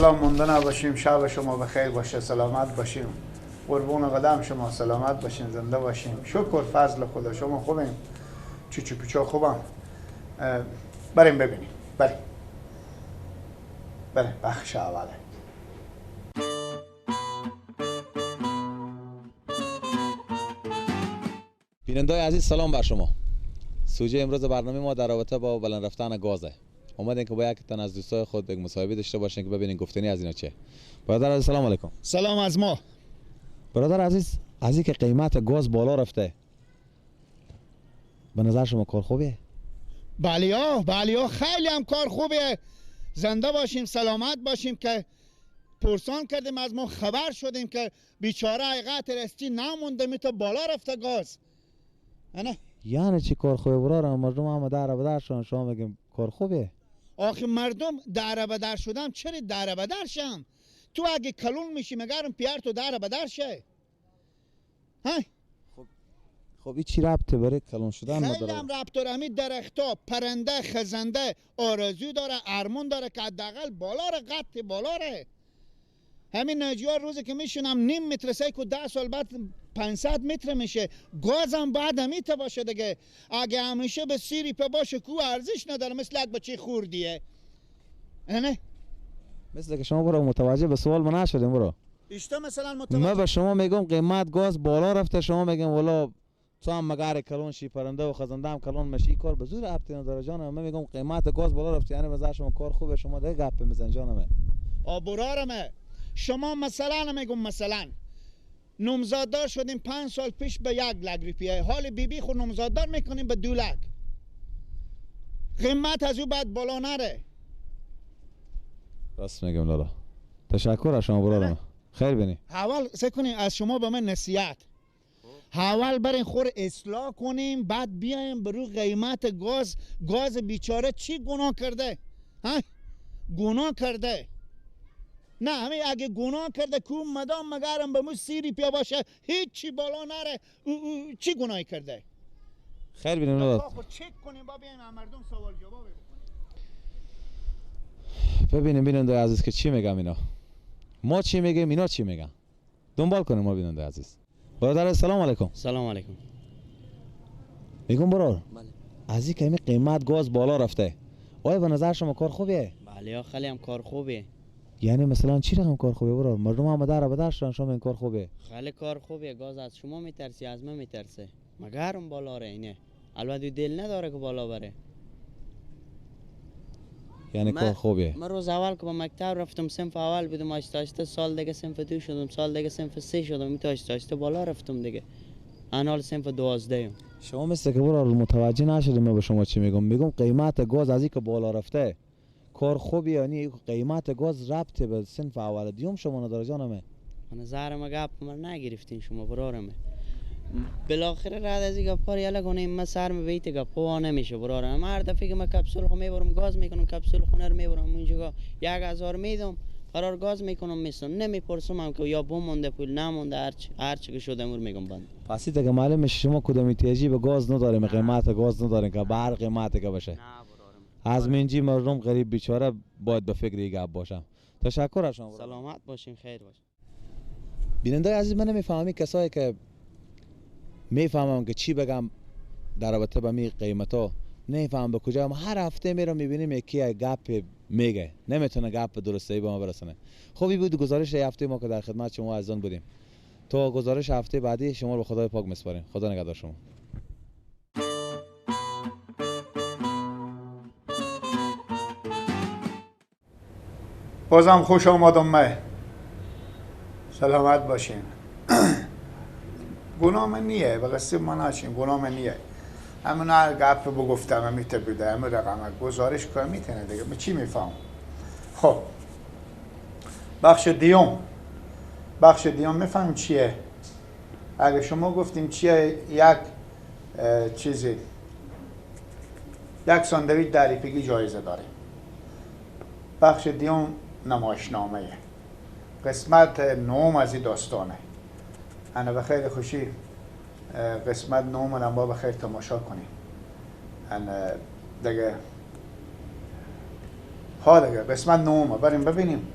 سلام، مونده نباشیم. شب شما بخیر باشه، سلامت باشیم. قربون قدم شما، سلامت باشین، زنده باشیم. شکر فضل خدا، شما خوبیم؟ چوچو پیچا خوبم. بریم ببینیم، بریم بریم بخش اوله. بینندای عزیز سلام بر شما. سوژه امروز برنامه ما در رابطه با بلند رفتن گازه. اومدیم که با یک تن از دوستای خود یک مصاحبه داشته باشیم که ببینیم گفتنی از اینا چه. برادر عزیز سلام علیکم. سلام از ما. برادر عزیز، از اینکه قیمت گاز بالا رفته به نظر شما کار خوبیه؟ بله ها، بله ها، خیلی هم کار خوبیه. زنده باشیم، سلامت باشیم که پرسان کردیم، از ما خبر شدیم که بیچاره حقیقت رستی نمونده، میتو بالا رفته گاز. نه یعنی چی کار خوبه برادر؟ مردم هم در بدر شدن، شما میگیم کار خوبه؟ آخه مردم در بدر شدم، چرا در بدر شم؟ تو اگه کلون میشی مگرم پیار تو در بدر شه. ها؟ خب این چی ربطه برای کلون شدن نداره؟ خیلی هم ربط داره. همین درختا، پرنده، خزنده آرزو داره، ارمون داره که حداقل بالا ره، قط بالا ره. همین نجیار روزی که میشونم نیم متر سه که 10 سال بعد 500 متر میشه. گازم بعد همیته باشه دیگه. اگه همیشه به سیری پا باشه کو ارزش نداره، مثل یک بچه خوردیه. نه مثل که شما برو متوجه به سوال من نشدیم برو. ایشتا مثلا متوجه من به شما میگم قیمت گاز بالا رفته، شما میگم والا تو هم مگر کلون شی، پرنده و خزنده هم کلون میشی، کار به زور ربطی نداره جانم. من میگم قیمت گاز بالا رفته، یعنی به شما کار خوبه، شما دیگه گپ میزنی جانم. آبرارمه. شما مثلا میگم مثلا نامزددار شدیم 5 سال پیش به 1 لک روپیه، حال بیبی بی خود نامزددار میکنیم به 2 لک. قیمت از او بعد بالا نره. راست میگم لالا. تشکر از شما برادرم. خیر بینی. اول سه کنیم از شما به من نصیحت. اول برین خور اصلاح کنیم، بعد بیایم برو قیمت گاز. گاز بیچاره چی گناه کرده؟ ها؟ گناه کرده. نه همین اگه گناه کرده کو مدام مگرم به مو سیری پیا باشه هیچی بالا نره، او چی گناهی کرده؟ خیر بینیم لالا. خب چک کنیم با بیایم مردم سوال جواب بکنیم. ببینیم بیننده عزیز که چی میگم اینا. ما چی میگیم اینا چی میگن. دنبال کنیم ما بیننده عزیز. برادر سلام علیکم. سلام علیکم. میگم برادر. بله. از اینکه این قیمت گاز بالا رفته، آیا به نظر شما کار خوبیه؟ بله خیلی هم کار خوبیه. یعنی مثلا چی رقم کار خوبه برادر؟ مردم هم در بدر شدن، شما این کار خوبه؟ خیلی کار خوبیه. گاز از شما میترسی، از من میترسه. مگرم بالا ره اینه. البته دل نداره که بالا بره. یعنی کار خوبیه. من روز اول که با مکتب رفتم صنف اول بودم، آهسته آهسته سال دیگه صنف 2 شدم، سال دیگه صنف 3 شدم، می آهسته آهسته بالا رفتم دیگه. الان صنف 12. شما مثل که برادر متوجه نشدیم من به شما چی میگم. میگم قیمت گاز از اینکه بالا رفته کار خوبی، یعنی قیمت گاز ربط به صنف اول دیوم شما نداره جانمه. نظر ما گپ من نگرفتین شما برارمه. بالاخره رد از این گپا یلا کنیم، من سرم بیت گپا نمیشه برارم. هر دفعه که من کپسول خو میبرم گاز میکنم، کپسول خونه رو میبرم اونجا 1000 میدم، قرار گاز میکنم میسون نمیپرسم هم که یا بمونده پول نمونده، هر چی که شده امور میگم بند. پس دیگه معلومه شما کدوم احتیاجی به گاز نداریم، قیمت گاز نداریم که به هر قیمتی که باشه. از منجی مردم غریب بیچاره باید به فکر این گپ باشم. تشکر از شما. سلامت باشین، خیر باشین. بیننده عزیز من نمیفهمی کسایی که میفهمم که چی بگم در رابطه با می قیمتا، نمیفهمم به کجا. هر هفته میرم میبینیم یکی گپ میگه، نمیتونه گپ درسته به ما برسونه. خب این بود گزارش هفته ما که در خدمت شما عزیزان بودیم. تا گزارش هفته بعدی شما رو به خدای پاک میسپاریم. خدا نگهدار شما. بازم خوش آمدم من. سلامت باشین. گناه من نیه، به قصه ما ناشین، گناه من نیه. همون هر گپ بگفتم همیته بوده، همون رقم گزارش که میتونه دیگه، من چی میفهم؟ خب بخش دیوم، بخش دیوم میفهم چیه؟ اگه شما گفتیم چیه، یک چیزی، یک ساندویچ دریپگی جایزه داره. بخش دیوم نمایشنامه، قسمت نهم از این داستانه. انا به خیلی خوشی قسمت نهم با بخیر تماشا کنیم. انا دیگه ها دیگه قسمت نهم بریم ببینیم.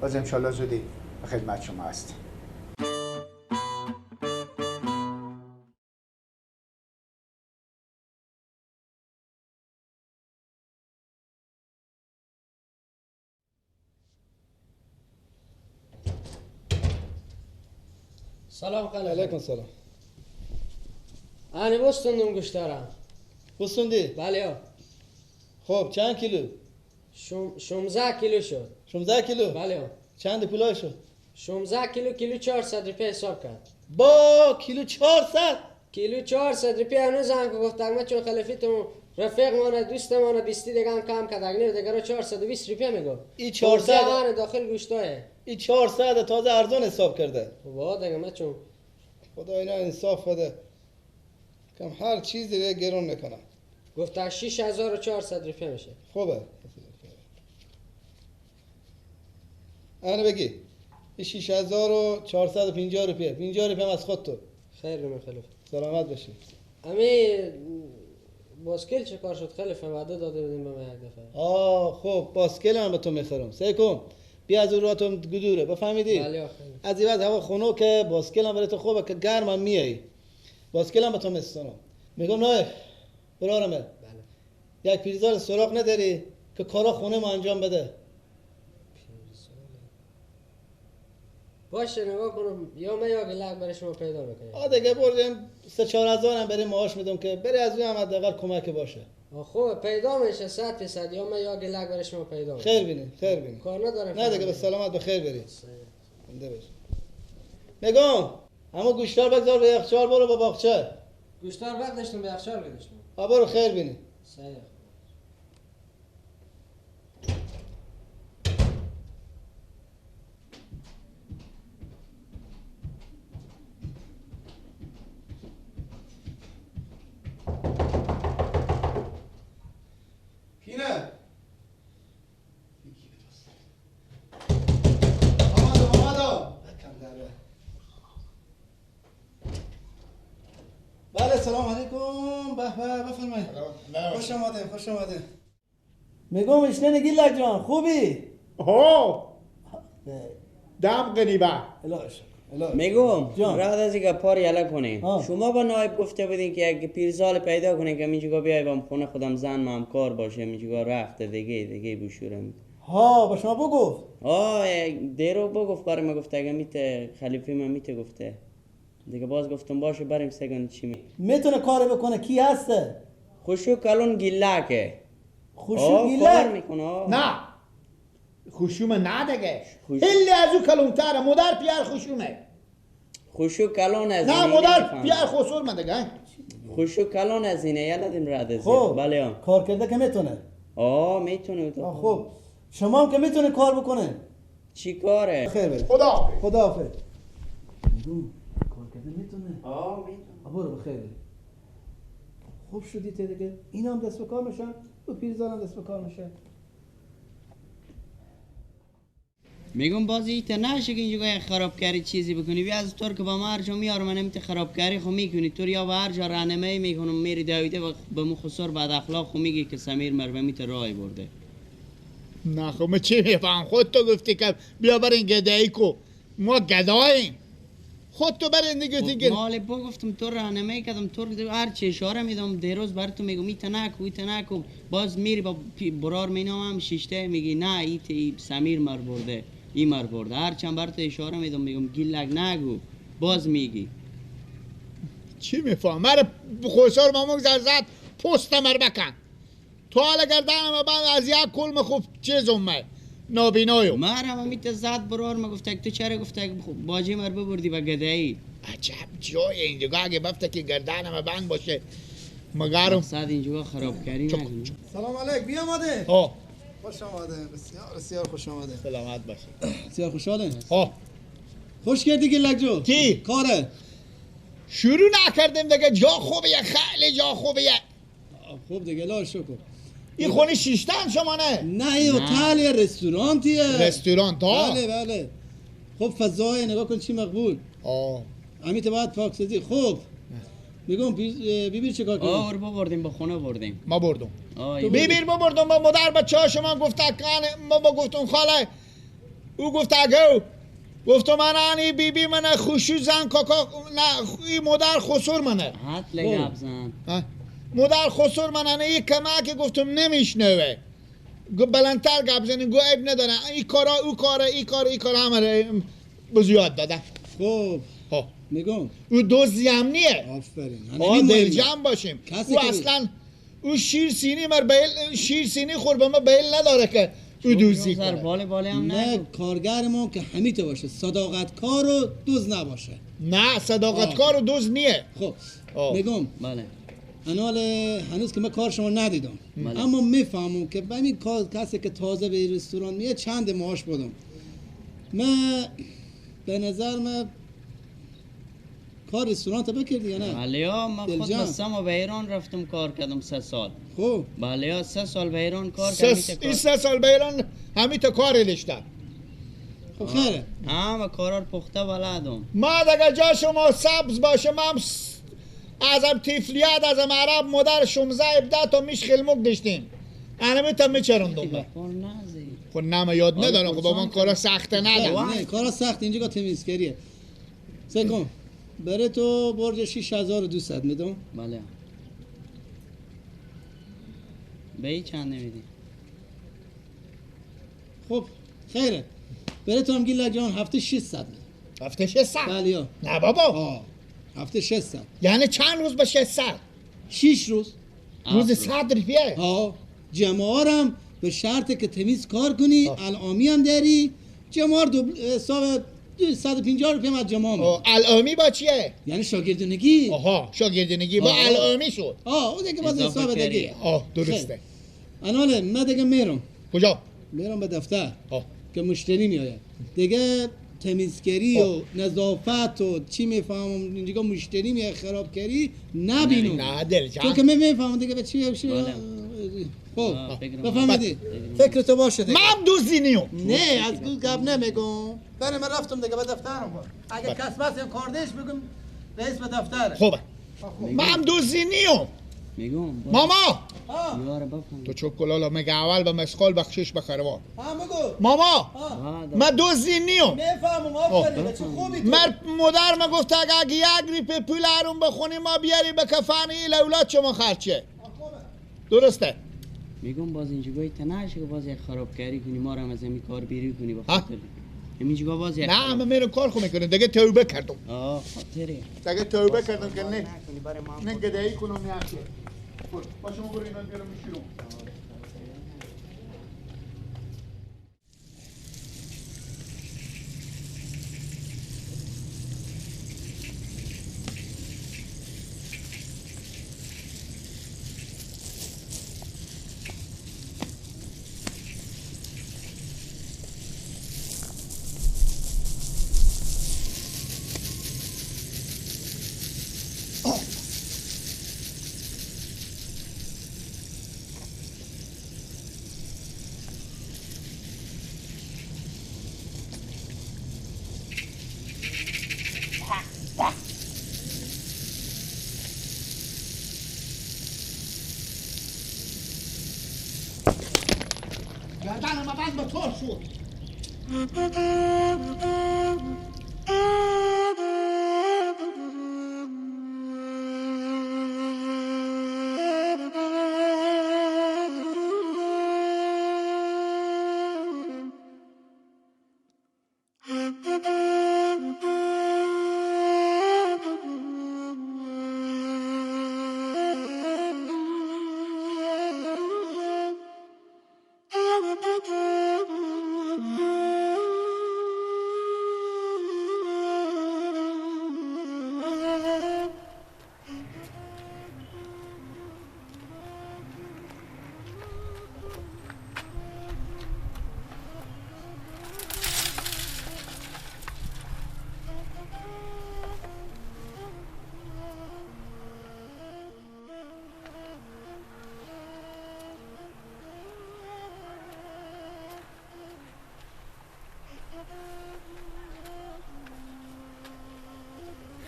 باز انشالله زودی به خدمت شما هستیم. سلام علیکم. علیکم سلام. آنی بستوندم گوشتارم. بستوندی؟ بله. خب چند کیلو؟ 16 کیلو شد. 16 کیلو؟ بله. چند پولای شد؟ 16 کیلو، کیلو 400 روپیه حساب کرد. با کیلو 400؟ کیلو 400 روپیه. هنوز هم که گفتم من چون خلفیتون رفیق مانه دوست مانه 20 دیگه هم کم کرد، اگه دیگه رو 420 روپیه میگفت. این 400 داخل گوشتاه. این 400 تازه ارزان حساب کرده. وا دیگه من چون خدا اینا انصاف بده. کم هر چیزی رو گرون میکنه. گفت 6400 روپیه میشه. خوبه. انا بگی 6450 روپیه، 50 روپیه از خود تو. خیر من خلیفه. سلامت باشی. امی باسکل چه کار شد خلیفه؟ وعده داده بودیم به من یک دفعه. آه خب باسکل هم به تو میخرم. سعی کن بیا از اون راتون گدوره، بفهمیدی؟ بله. از این وقت هوا خنکه، باسکل هم برای تو خوبه که گرم هم میایی. باسکل هم به تو میستونم. میگم نه برارمه. بله. یک پیرزال سراغ نداری که کارا خونه ما انجام بده؟ باشه نگاه کنم یا من یا گلک برای شما پیدا میکنم. آ دیگه بردیم 3-4 هزار هم برای معاش میدم که بری از اون هم حداقل کمک باشه. خوب پیدا میشه 100% یا من یا گلک برای شما پیدا میکنم. خیر بینی، خیر بینی. کار ندارم. نه دیگه به سلامت، به خیر بری. زنده باش. میگم اما گوشتار بگذار به یخچال، برو به باغچه. گوشتار برداشتم به یخچال گذاشتم. آ برو خیر بینی. صحیح. سلام علیکم. به به بفرمایید. خوش آمدید، خوش آمدید. میگم اشنه گیلک جان خوبی؟ ها دم غریبه. میگم راه از اینکه پار یله کنین. شما با نایب گفته بودین که اگه پیرزال پیدا کنین که میجگا بیای با خونه خودم زن ما هم کار باشه میجگا رفت دیگه بشورم. ها با شما بگفت؟ ها دیرو بگفت برای ما، گفت اگه میته خلیفه من میته گفته. دیگه باز گفتم باشه بریم سگان چی میتونه کار بکنه. کی هسته؟ خوشو کلون گیلکه. خوشو گیلک میکنه؟ نه خوشومه نه دیگه هلی از او کلونتره. مادر پیار خوشومه. خوشو کلون از نه مادر پیار خسور من دیگه. خوشو کلون از اینه یالا دیم رد از. خب بله کار کرده که میتونه. آه میتونه. خب شما هم که میتونه کار بکنه. چی کاره؟ خیر بره. خدا خداحافظ. میتونه. آه میتونه. برو بخیر. خوب شدی ته دیگه. اینا هم دست به کار میشن، و پیرزان هم دست به کار میشه. میگم باز ایت نشه که اینجا خرابکاری چیزی بکنی. بیا از طور که با ما هر جا میارم من نمیت خرابکاری خو میکنی. تو یا به هر جا راهنمایی میکنم میری دویده و به مو خسر بعد اخلاق خو میگی که سمیر مر به میت راه برده. نه خب من چی میفهم؟ خود تو گفتی که بیا برین گدایی کو. ما گداییم. خود تو برین دیگه دیگه. مال بگفتم تو راهنمایی کردم تو هر چه اشاره میدم دیروز بر تو میگم ایت نکو ایت نکو. باز میری با برار مینام هم شیشته میگی نه ایت ای سمیر مر برده ای مر برده. هر چند بر تو اشاره میدم میگم گیلک نگو باز میگی. چی میفهم؟ مر خوشار مامون زد پست مر بکن. تو حالا گردنم بعد از یک کلم خوب چیز اومد نابینایو. مرم همیت زد برار ما گفت تو چرا گفت باجی مر ببردی به گدایی. عجب جای اینجا اگه بفته که گردنم بند باشه مگرم صد اینجا خرابکاری نکنی. سلام علیک. بیا آمده. ها خوش آمده. بسیار بسیار خوش آمده. سلامت باشی. بسیار خوشحاله. ها خوش کردی گلک جو. کی کاره شروع نکردیم دیگه. جا خوبیه، خیلی جا خوبیه. خوب دیگه لا شکر. این خونه شیشتن شما نه؟ نه این هتل یه رستورانتیه. رستورانت ها؟ بله بله. خب فضای نگاه کن چی مقبول. آه امیت باید پاکسازی. خب میگم بیبیر چه کار کنیم؟ آه بردیم با خونه بردیم. ما بردم. بیبیر بردم با مادر بچه ها شما گفت ما با گفتم خاله او گفت اگه گفت من انی بی بی من خوشو زن کاکا نه این مادر خسر منه. حد لگب زن. مادر خسر منه این کمک گفتم نمیشنوه. گفت بلندتر گپ زنی گفت عیب نداره این کارا او کاره این کار این کار همه بزیاد داده. خب میگم او دزدی هم نیه. آفرین. دلجم باشیم. او اصلا او شیر سینی مر بیل شیر سینی خور به ما بیل نداره که او دوزی کنه. باله هم نه کارگر ما که همیته باشه، صداقتکار و دزد نباشه. نه صداقتکار و دزد نیه. خب میگم بله انال هنوز که من کار شما ندیدم بله. اما میفهمم که همین کسی که تازه به رستوران میه چند معاش بودم. من به نظر من کار رستوران تا بکردی یا نه؟ بله من خود بستم و به ایران رفتم کار کردم 3 سال. خب بله 3 سال به ایران کار کردم. این 3 سال به ایران همین تا کار داشتم. خب خیره همه کارا رو پخته بلدم. ما دیگه جا شما سبز باشه من ازم تیفلیات ازم عرب مادر 16 17 تا میش خلمک داشتیم. انمی تا میچرندم. خب نه من یاد ندارم. خب من کارا سخته ندارم. نه کارا سخت اینجا تمیزکاریه. سکن برای تو برج 6200 میدم. بله. به چند نمیدی؟ خب خیره برای تو هم گیلا جان هفته 600 میدم. هفته 600؟ بله. نه بابا هفته 600 یعنی چند روز به 600؟ 6 روز. روز 100 روپیه؟ ها. جمعارم به شرط که تمیز کار کنی، العامی هم داری. جمعار دو حساب 150 روپیه از جمعه میدم. العامی با چیه؟ یعنی شاگردونگی. آها شاگردونگی با العامی شد. آه اون دیگه باز حساب دیگه. آه درسته. اناله من دیگه میرم. کجا؟ میرم به دفتر. که مشتری میآید. دیگه تمیزگری و نظافت و چی میفهمم اینجا مشتری میاد خرابکاری نبینم. نه دل جان. تو که من میفهمم دیگه به چی میشه. خب بفهمیدی فکر تو باشه دیگه. من دوزی نیوم. نه از گو گپ نمیگم. برای من رفتم دیگه به دفترم. اگه کس بس کاردش بگم رئیس به دفتر. خوبه. من دوزی نیوم. میگم ماما تو چوکولالا میگه اول به مسخال بخشش بخروان. ماما من دوزی نیوم. میفهمم آفرین چه خوبی تو. من مادر ما گفت اگه یک ریپه پول هرون بخونی ما بیاری به کفن این اولاد شما خرچه. درسته. میگم باز اینجا تنش که باز یک خرابکاری کنی ما رو هم از این کار بیری کنی به خاطر اینجا باز یک نه من میرم کار خو میکنم دیگه توبه کردم. خاطره دیگه توبه کردم که نه نه گدایی کنم میاشه. باشم برو اینا بیارم میشیرم. گردن ما بند به تار شد.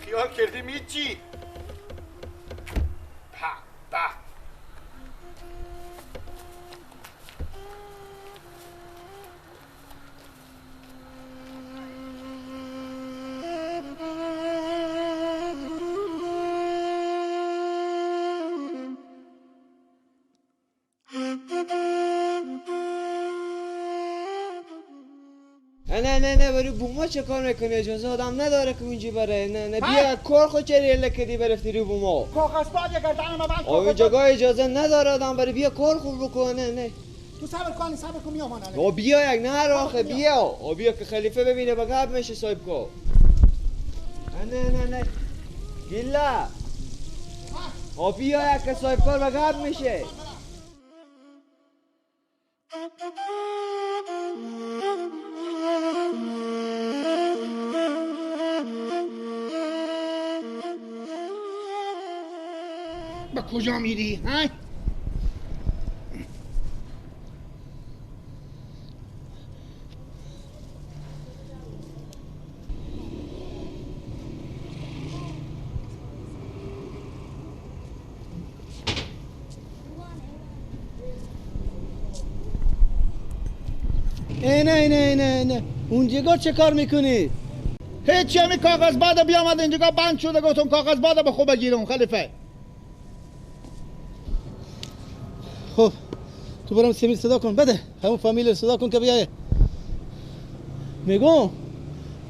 خیال کردیم هیچی. پا با نه نه نه، برو بوما چه کار میکنی؟ اجازه آدم نداره که اونجا بره. نه نه، بیا کار خود چرا یله کدی برفتی رو بوما؟ کاغذ باد گردن ما بند. اونجا اجازه نداره آدم بره. بیا کار خوب بکن. نه نه، تو صبر کن، صبر کن، میام. او بیا یک نه راخه، بیا. او بیا که خلیفه ببینه با گپ میشه صاحب کو. نه نه نه گیلا، او بیا یک که صاحب کار با گپ میشه. به کجا میری؟ ها؟ نه نه نه نه، اونجا چه کار میکنی؟ هیچی، همی کاغذ باد بیامد اینجا بند شده، گفتم کاغذ باد به خوب بگیرم خلیفه. خب تو برام سمیر صدا کن، بده همون فامیل صدا کن که بیایه. میگم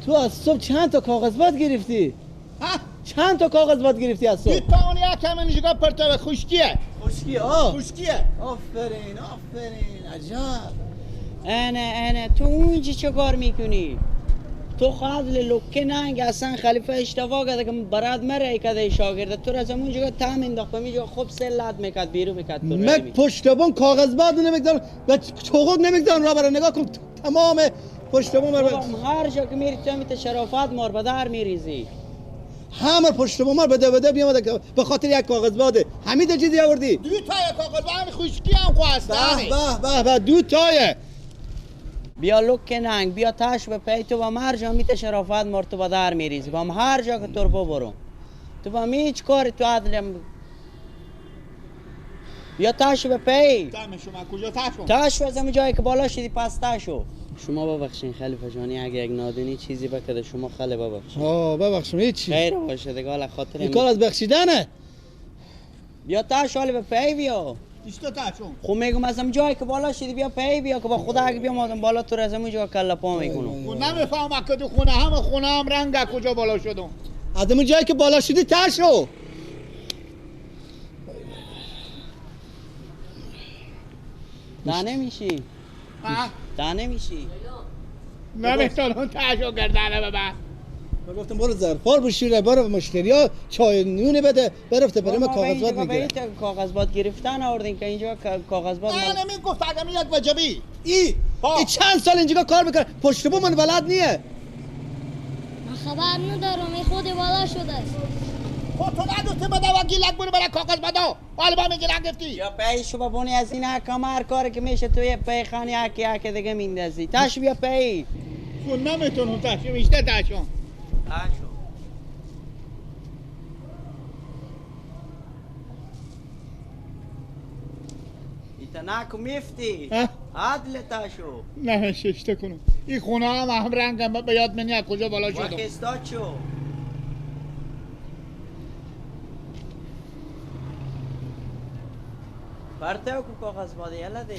تو از صبح چند تا کاغذ باد گرفتی؟ ها؟ چند تا کاغذ باد گرفتی از صبح؟ دو تا، اون یک هم اینجا پرتو خشکیه. خشکی؟ آه خشکیه. آفرین آفرین، عجب. نه نه، تو اونجا چه کار میکنی؟ تو خادل لکه ننگ اصلا خلیفه اشتباه کرده که برات مره کده شاگرد تو را از اونجا تام انداخت میجا خوب سلات میکرد بیرون میکرد تو. من پشت بون کاغذ باد نمیگذارم و چوغک نمیگذارم را برا. نگاه کن تمام پشت بون مر. هر جا که میری تو میت شرافت مار به در میریزی. همه پشت بون مر بده بده بیامد به خاطر یک کاغذ باده. همین چیزی آوردی؟ دو تا کاغذ باد خشکی هم خواسته. به به به، دو تایه. بیا لک ننگ، بیا تاش به پی تو با هر جا میت شرافت مار تو با در میریزی. با هر جا که تو برو تو با هیچ کاری تو عدلم. بیا تاش به پی. شما کجا تاشو؟ تاشو از همون جایی که بالا شدی پس تاشو. شما ببخشین خلیفه جانی، اگه یک نادونی چیزی بکده شما خیلی ببخشین. آه ببخشم، هیچی خیر باشه دیگه، حالا خاطر این کار از بخشیدنه. بیا تاش حالا به پی بیا. خب میگم از هم جایی که بالا شدی بیا پی بیا که با خدا اگه بیام آدم بالا تو از همون کله پا میکنم. خب نمیفهمم که تو خونه هم خونه هم رنگ کجا بالا شدم. از همون جایی که بالا شدی تشو. دانه میشی. دانه میشی. نمیتونم تشو گردنه بابا. من گفتم برو ظرفار بشوره، برو مشتریا چای نون بده، برفته برای ما کاغذ باد میگیره. کاغذ باد گرفتن آوردین که اینجا کاغذ باد. نه نمی گفت اگه یک وجبی. ای چند سال اینجا کار میکنه، پشت بوم من بلد نیه. من خبر ندارم، این خود بالا شده است. خود تو نگفتی بده و گیلک برو برای کاغذ بده. حالا با میگی نگفتی. یا پیشو بابونی از این هر کاری که میشه تو یه پیخان یک یک دیگه میندازی. تاش بیا پی. خود نمیتونم تاش میشته تاشون. تاشو. ایتا نکو میفتی. عدل تاشو. نه ششته کنم. این خونه هم هم رنگم به یاد من کجا بالا شدم. وقت شو. پرتو کو کاغذ باده یلا دی.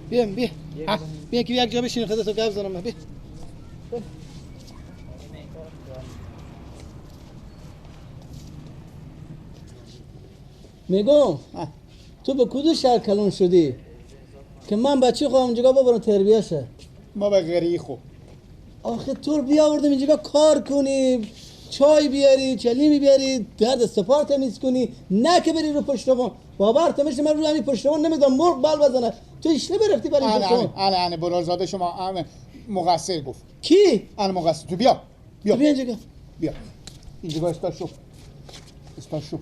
بیا بیا بیا که یک جا بشین خودت گپ زنم. بیا میگم تو به کدوم شهر کلون شدی که من بچه خواهم اینجا ببرم تربیه شه؟ ما به غری خو. آخه تو رو بیاوردم اینجا کار کنی، چای بیاری، چلیمی بیاری، درد سفار تمیز کنی، نه که بری رو پشت بام. باور میشه من رو همین پشت بام نمیدونم مرغ بال بزنه. تو ایشله برفتی برای پشت بام. آره آره برازاده شما مقصر گفت. کی؟ انا مقصر. تو بیا. بیا. بیا اینجا. بیا. اینجا استا شو. استا شو.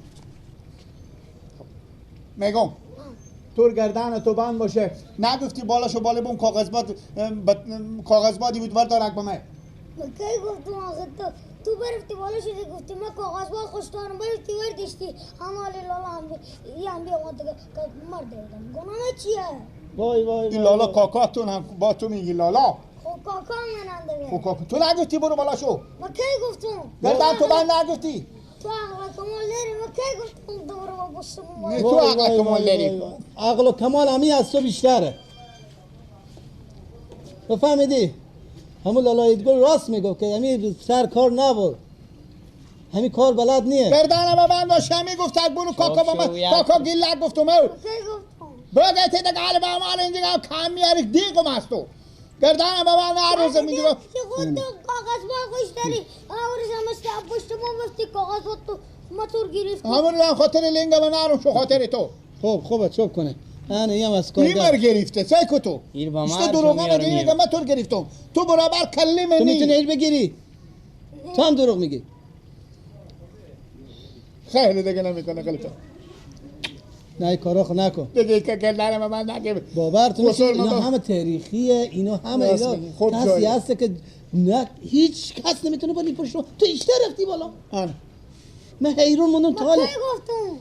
میگم تو گردن تو بند باشه. نگفتی بالاشو بالا بون کاغذ باد، کاغذ بادی بود بردارک با من. کی گفتم آخه تو برفتی بالا شدی گفتی من کاغذ باد خوش دارم، برفتی وردشتی هم حالی لالا هم بی هم بی آمد که مرد بودم. گناه چیه؟ وای وای این لالا کاکاتون هم با تو میگی لالا. خب کاکا منم دیگه. خب کاکا تو نگفتی برو بالا شو. ما کی گفتم؟ گردن تو من نگفتی. تو عقل کمال داری. ما کی گفتم تو برو پشت بوم؟ نه تو عقل کمال داری. عقل و کمال همی از تو بیشتره. بفهمیدی؟ همون لالایت گل راست میگفت که همی سر کار نبود. همی کار بلد نیه. گردنم به من باشه همی گفت برو کاکا با من کاکا گیلک گفتم او. بگه تی دیگه حالا با ما اینجا کم میاری دیگم از تو. گردنم به من هر روز میگه که خود تو کاغذ با خوش داری. آورز هم پشت ما بستی کاغذ تو موتور گرفت. همون هم خاطر لنگ من نرم شو خاطر تو. خب خوبه چوب کنه. انا یم از کار این گرفته سعی کو تو. تو دروغ میگی که من تو گرفتم. تو برابر کلی منی. تو میتونی هیچ بگیری. تو هم دروغ میگی. خیلی دیگه نمیکنه خلیفه. نه این کارا خو نکن. دیگه که گردن من نگه. باور تو میشه اینا همه تاریخیه، اینا همه اینا کسی هست که نه هیچ کس نمیتونه با پشت تو ایشتر رفتی بالا. آره. من حیرون موندم تا حالا. من گفتم؟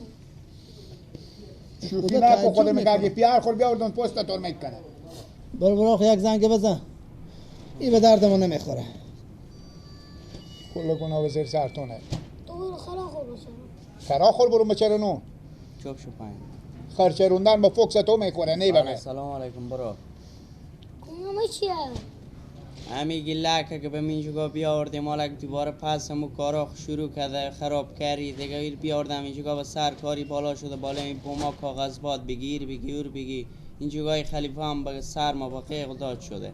شوخی نکن خودم میگه پیار خور بیاوردن پست تو میکنه. برو برو یک زنگ بزن. این به دردمون نمیخوره. کل گناه زیر سرتونه. تو برو خلا خور بچه. خرا خور برو مچرنون. چوب شو پایین. خرچروندن با فوکس تو میخوره نه به من. سلام علیکم برو. کمه چیه؟ همی گلکه که به اینجا بیاوردیم مالک دوباره پس همو کارا شروع کرده خراب کاری دیگه ایر بیاوردم اینجا با سر کاری بالا شده بالا این بوما کاغذ باد بگیر بگیر بگیر اینجا خلیفه هم به سر ما با قیق داد شده.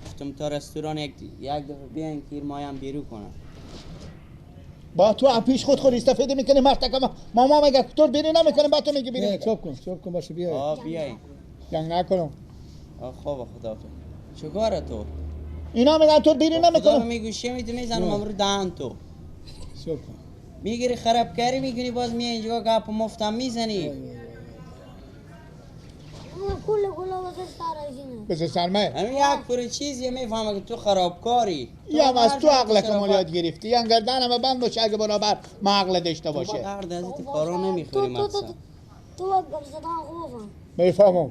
گفتم تا رستوران یک دفعه بیاین که مایم بیرو کنم. با تو پیش خود خود استفاده میکنی مرتکه ماما میگه تو بیری نمیکنه با تو میگه بیری. نه چوب کن چوب کن باشه بیای. آ بیای. جنگ نکنم. آ خوب خداحافظ. چیکار تو؟ اینا میگن تو بیری نمیکنم. خدا میگوشه میتونی میزنم امرو دهن تو. چوب کن. میگیری خرابکاری میکنی باز میای اینجا گپ مفتم میزنی. کل گلا واسه سر ازینه. بس سرمه. همین یک پور چیزی میفهمم که تو خرابکاری. یا از تو عقل کمال یاد گرفتی. یا گردنم بند باشه اگه برابر ما عقل داشته باشه. تو با درد از این کارا نمیخوری مقصد. تو با گپ زدن خوبم. میفهمم.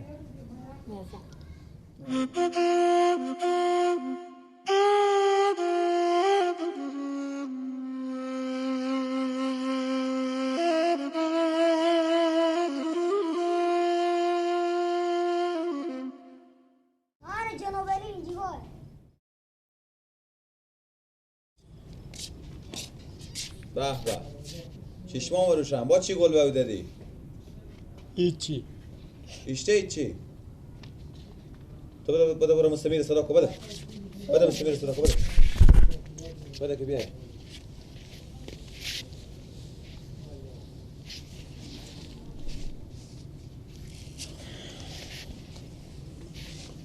میفهم. به به چشمام روشن با چی گل به دادی؟ هیچی ایشته هیچی تو بده بده برو مستمیر صدا کو بده بده مستمیر صدا کو بده بده که بیای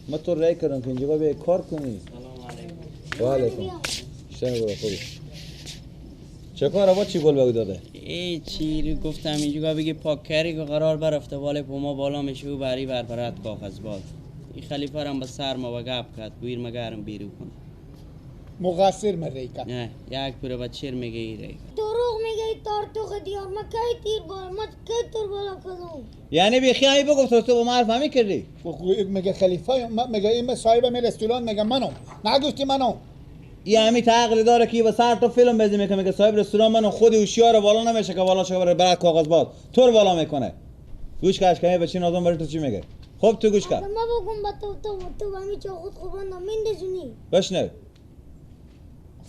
ما تو رای کردم که اینجا بیای کار کنی. سلام علیکم. و علیکم. شنو برو خوبی. چه کار با چی گل بگو داده؟ ای چی گفتم اینجا بگی پاک کری که قرار برفته بالا پوما بالا میشه و بری بر برات کاغذ باد. این خلیفه رم به سر ما و گپ کرد گویر مگرم بیرو کن. مقصر من ریکا. نه یک پوره بچیر میگه ای ریکا. دروغ میگه تار تو دیار ما کی تیر بالا ما کی تور بالا کردم. یعنی بی خیالی بگو تو با ما حرف همی کردی؟ میگه خلیفه میگه این صاحب می رستوران میگه منم. نگفتی منم. یه همی عقل داره که با سر تو فیلم بزنی میکنه میگه صاحب رستوران منو خود هوشیار بالا نمیشه که بالا شه برای کاغذ باد تو رو بالا میکنه. گوش کش کمی بچین آدم برای تو چی میگه؟ خب تو گوش کن. ما بگم با تو تو تو همی چه خود خوبان نمیندزونی. بشنو.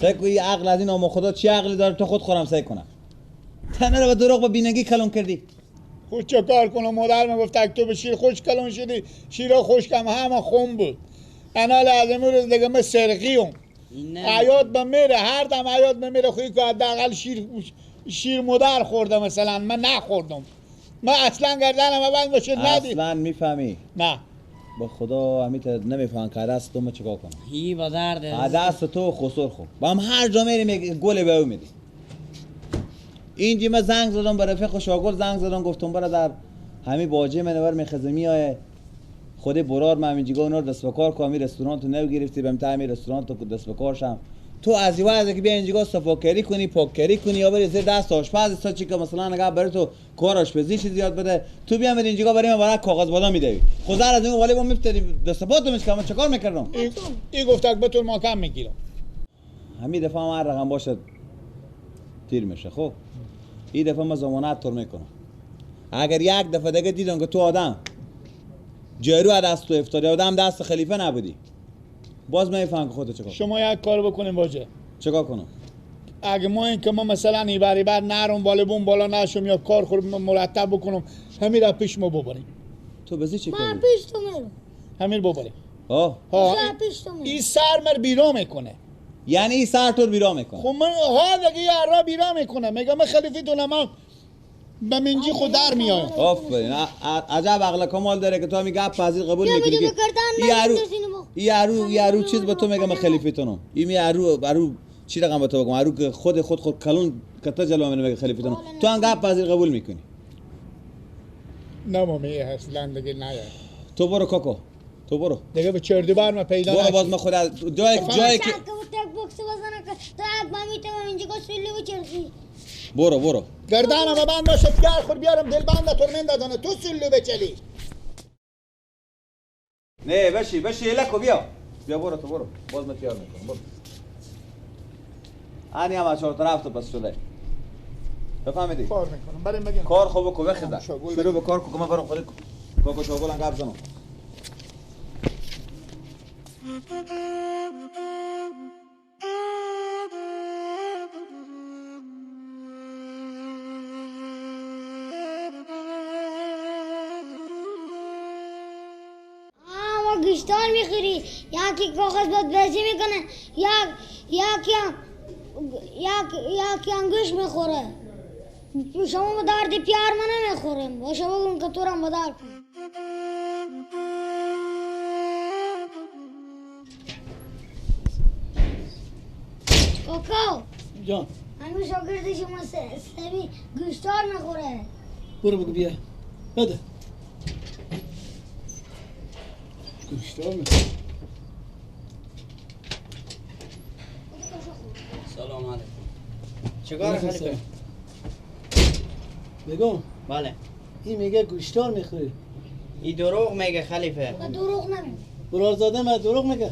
سعی کن این عقل از این آمو خدا چی عقلی داره تو خود خورم سعی کنم. تنه رو به دروغ با بینگی کلون کردی. خود چه کار کنم مادر میگفت تو به شیر خوش کلون شدی شیرا خوشکم همه خون بود. انا از امروز دیگه من سرقیم. عیاد به میره هر دم عیاد به میره خوی که حداقل شیر مادر خورده مثلا من نخوردم. من اصلا گردنم بند باشه ندی. اصلا میفهمی؟ نه. با خدا همیت نمیفهم که دست تو ما چیکار کنم. هی با درد دست تو خسر خو. با هم هر جا میریم گل به او میدی. اینجی من زنگ زدم به رفیق شاگل زنگ زدم گفتم برادر همی باجه منور میخزه میایه خود برار من همینجا اونا رو دست به کار کنم رستوران تو نو گرفتی بهم تا همین رستوران تو دست به کار شم تو از این که بیا اینجا صفاکاری کنی، پاککاری کنی یا بری زیر دست آشپز تا چی که مثلا نگاه برای تو کار آشپزی چیز زیاد بده، تو بیا میری اینجا برای من برای کاغذ بادام میدوی. خدا از این والی با میفتری دست پاتم که من چیکار میکردم؟ این گفت که بتون ما کم میگیرم. همین دفعه هر رقم باشه تیر میشه. خب این دفعه ما ضمانت تور میکنم. اگر یک دفعه دیگه دیدم که تو آدم جارو از دست تو افتادی، آدم دست خلیفه نبودی، باز من میفهم که خودت چیکار. شما یک کار بکنیم واجه. چیکار کنم؟ اگه ما این که ما مثلا ایبری بر نرم بالا بوم بالا نشم یا کار خود مرتب بکنم، همین را پیش ما ببریم. تو بزی چی من پیش تو میرم. همین ببریم. ها پیش تو میرم. این سر مر بیرا میکنه. یعنی این سر تو بیرا میکنه. خب من ها دیگه یه را بیرا میکنه. میگم من خلیفه دونم به منجی خود در میایم. آفرین، عجب عقل کمال داره که تو همین گپ پذیر قبول میکنی که یارو چیز به تو میگم من خلیفه تونم. این یارو چی رقم به تو بگم، یارو که خود خود خود کلون کتا جلو من میگه خلیفه تونم، تو هم گپ پذیر قبول میکنی. نه مامی اصلا دیگه نه. تو برو کاکو، تو برو دیگه به چردی بر من پیدا برو باز من خود جای که برو برو گردنم بند باشه پیار خور بیارم دل بند تو من تو سلو بچلی. نه بشی بشی لکو بیا بیا برو تو برو باز من تیار میکنم برو. آنی هم از چهار طرف تو پس شده بفهمیدی؟ کار میکنم بریم بگیم کار خوب بکن بخیزم شروع به کار کن. من برم خودت کاکو شاگل هم گپ زنم. گوشتار میخوری، یکی کاغذ باد بازی میکنه، یکی هم گوش میخوره. شما به درد پیار من نمیخوریم، باشه بگم که تو رم به درد کن. کاکا جان، همین شاگرد شما سمی گوشتار میخوره. برو بگو بیا بده. سلام علیکم. چیکار خلیفه؟ بگم بله. این میگه گوشتار میخوری. این دروغ میگه خلیفه. من دروغ نمیگم. برارزاده من دروغ میگه.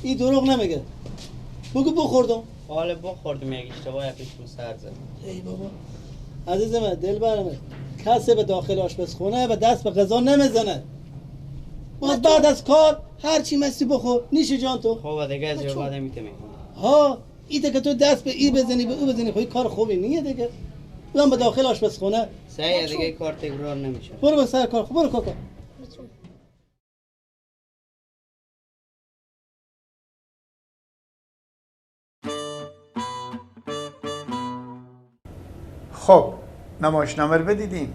این دروغ نمیگه. بگو بخوردم. حالا بخوردم یک اشتباه پیش سر زد. ای بابا عزیز من دلبرم، کسی به داخل آشپزخونه و دست به غذا نمیزنه. باز بعد از کار هر چی مسی بخور نیشه جان تو. خب دیگه از یه بعد میتونی. ها ایده که تو دست به ای بزنی به او بزنی خب کار خوبی نیه دیگه. اونم به داخل آشپزخونه. صحیح دیگه کار تکرار نمیشه. برو به سر کار. خب برو کاکا. خب نمایشنامه رو بدیدین.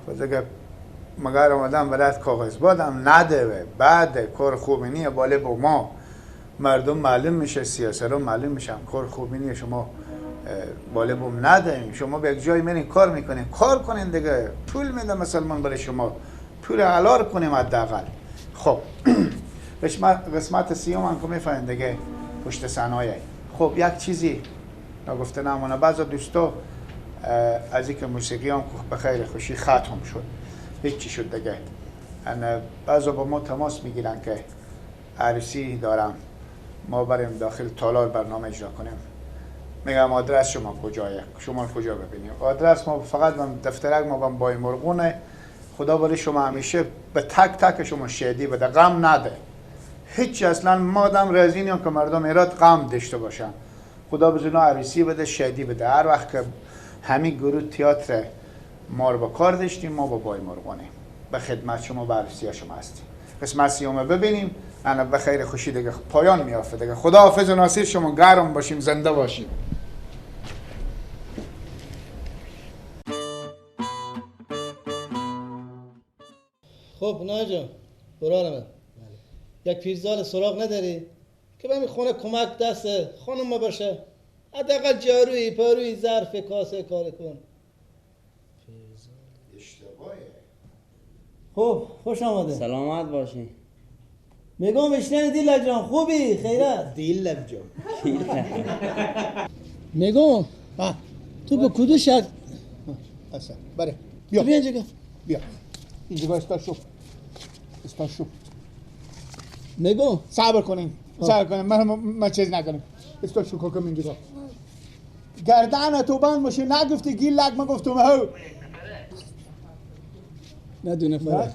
خب دیگه مگر آمدم برات کاغذ بادم نده بعد کار خوبی نیه باله با ما مردم معلوم میشه، سیاست رو معلوم میشم کار خوبی نیه، شما باله بوم ندهیم. شما به یک جایی میرین کار میکنین، کار کنین دیگه، پول میده مسلمان برای شما، پول علار کنیم حداقل. خب قسمت سیوم هم که میفهمین دیگه پشت صحنه. خب یک چیزی نگفته نمونه، بعضا دوستا از اینکه موسیقی هم به خیر خوشی ختم شد هیچی شد دیگه، بعضا با ما تماس میگیرن که عروسی دارم ما بریم داخل تالار برنامه اجرا کنیم. میگم آدرس شما کجایه، شما کجا ببینیم؟ آدرس ما فقط دفترک ما بای مرغونه. خدا برای شما همیشه به تک تک شما شیدی بده، غم نده هیچ. اصلا ما آدم راضی نیم که مردم ایراد غم داشته باشن. خدا بزنه عروسی بده، شیدی بده. هر وقت که همین گروه تئاتر ما رو با کار داشتیم، ما با بای مرغانیم به خدمت شما و عروسی شما هستیم. قسمت سیومه ببینیم. انا به خیر خوشی دیگه پایان میافته دیگه. خدا حافظ و ناصر شما، گرم باشیم، زنده باشیم. خب نه جان برارم، یک پیرزال سراغ نداری که به خونه کمک دست خانم ما باشه؟ حداقل جارویی پارویی ظرف کاسه کار کن. اشتباهه. خب خوش آمده. سلامت باشی. میگم اشنه دیلک جان خوبی خیرت دیلک جان میگم تو به کدو شرط اصلا بره بیا بیا اینجا بیا اینجا استا شو استا شو میگم صبر کنین صبر کنین من چیز نکنم استا شو کاکم اینجا گردن تو بند باشه نگفتی گیلک من گفتم هو نه دو نفره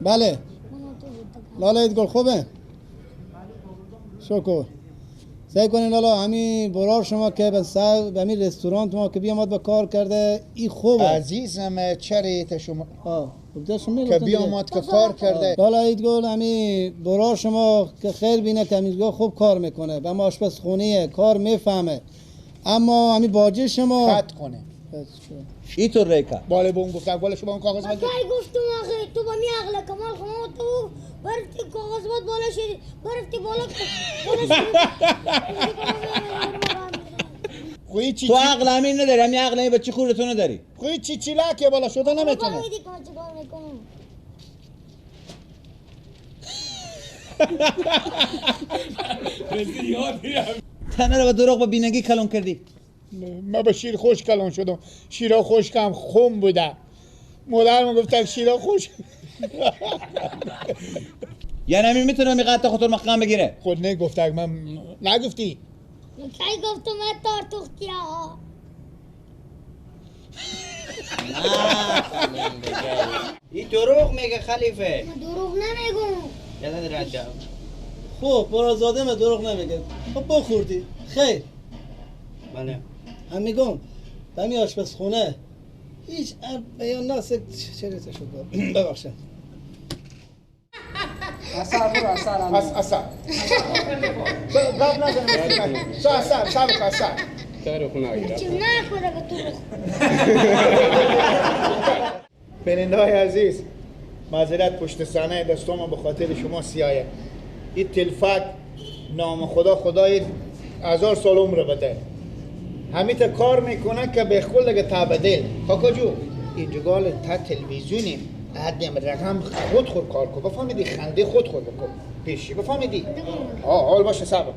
بله لالا ایدگل خوبه شکر سعی کنین لالا همین برار شما که به سر به همین رستوران ما که بیامد به کار کرده این خوبه عزیزم چریت شما که بیامد که کار کرده لالا ایدگل همین برار شما که خیر بینه که همین خوب کار میکنه به ما آشپزخونه کار میفهمه اما همین باجه شما خط کنه اینطور ریکا بالا به اون گفتم بالا شما اون کاغذ بند کی گفتم آخه تو با می عقل کمال خما تو برفتی کاغذ باد بالا شدی برفتی بالا خوی چی تو عقل همین نداری همین عقل همین بچه خورد تو نداری خوی چی چیلاکه بالا شده نمیتونه تنه رو به دروغ با بینگی کلون کردی من با شیر خوش کلون شدم شیرا خشکم خم بوده مادرم گفت شیرا خوش یعنی همین میتونم این قطع خودتون مقام بگیره خود نگفت من نگفتی کی گفتم من تار تختی ها این دروغ میگه خلیفه من دروغ نمیگم یادت رد خب برازاده من دروغ نمیگه خب بخوردی خیر بله هم میگم دمی آشپزخونه هیچ بیان ناس چرا شد ببخشید اصلا برو اصلا اصلا قبل نزن اصلا صبر اصلا نه خدا به تو بیننده‌های عزیز معذرت پشت صحنه دستم به خاطر شما سیاهه این تلفک نام خدا خدای هزار سال عمر بده همیته کار میکنه که به خود دیگه تبدیل کاکا جو اینجا گال تا تلویزیونیم ادم رقم خود خور کار کن بفهمیدی خنده خود خور بکن پیشی بفهمیدی حال باشه صبر کن.